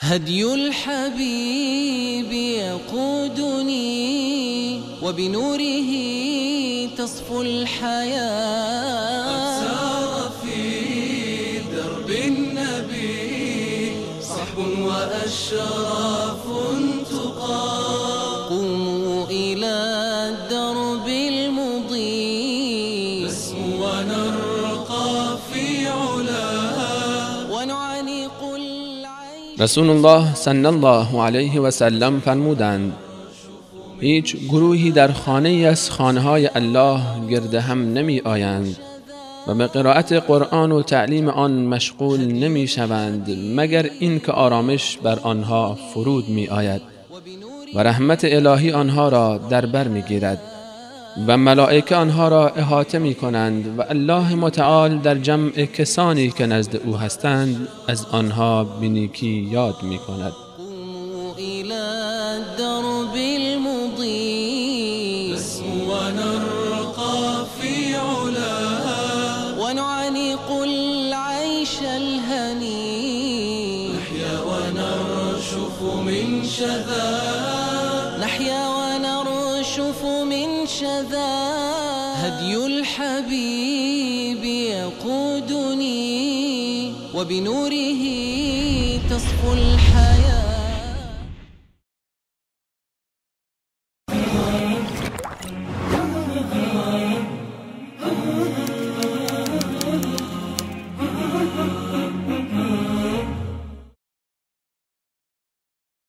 هدي الحبيب يقودني وبنوره تصفو الحياة. قد سار في درب النبي صحب وأشراف تقى. قوموا إلى الدرب المضيء نسمو ونرقى في علا ونعانق العيش. رسول الله صلی الله علیه و سلم فرمودند: هیچ گروهی در خانه ای از خانه‌های الله گرد هم نمی آیند و به قرائت قرآن و تعلیم آن مشغول نمی شوند مگر اینکه آرامش بر آنها فرود می آید و رحمت الهی آنها را در بر می گیرد و ملائکه آنها را احاطه می کنند و الله متعال در جمع کسانی که نزد او هستند از آنها به نیکی یاد می کند. قوموا إلى الدرب المضيء نسمو ونرقى في علا ونعانق العيش الهني. نحيا ونرشف من شذا، نحيا ونرشف من شذا. هدي الحبيب يقودني وبنوره تصفو الحياة.